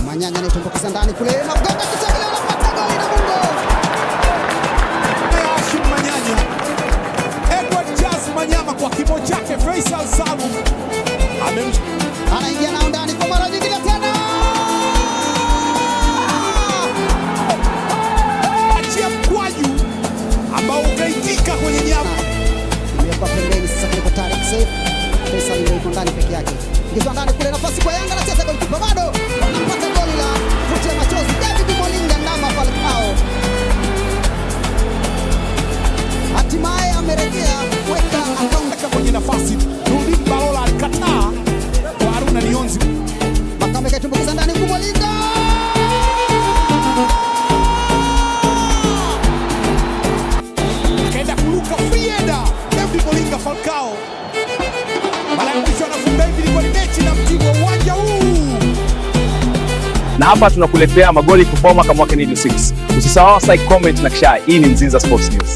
Manyanya anaitumbukiza ndani kule na kugonga kichwa kile, anapata goli Namungo. Hashim Manyanya, Edward Charles Manyama kwa kimo chake Faisal Salum amem Anaingia nao ndani kwa mara nyingine tena. Achia mkwaju ambao ukaitika kwenye nyavu. Imewekwa pembeni sasa kule kwa Tarik Seif. Faisal ndio yuko ndani peke yake. Ingizwa ndani kule, nafasi kwa Yanga, anacheza golikipa bado. Anapata goli la kufutia machozi. David Molinga Ndama Falcao. Hatimaye amerejea kuweka akaunti. Kwenye nafasi Nurdin Balola alikataa kwa Haruna Nionzi. Makame kaitumbukiza ndani huku Molinga. Akaenda kuruka free header David Molinga Falcao. Mara ya mwisho anafunga hivi ilikuwa ni mechi na Mtibwa uwanja huu. Na hapa tunakuletea magoli performer kama mwaka 6. Usisahau like, comment na share. Hii ni Mzinza Sports News.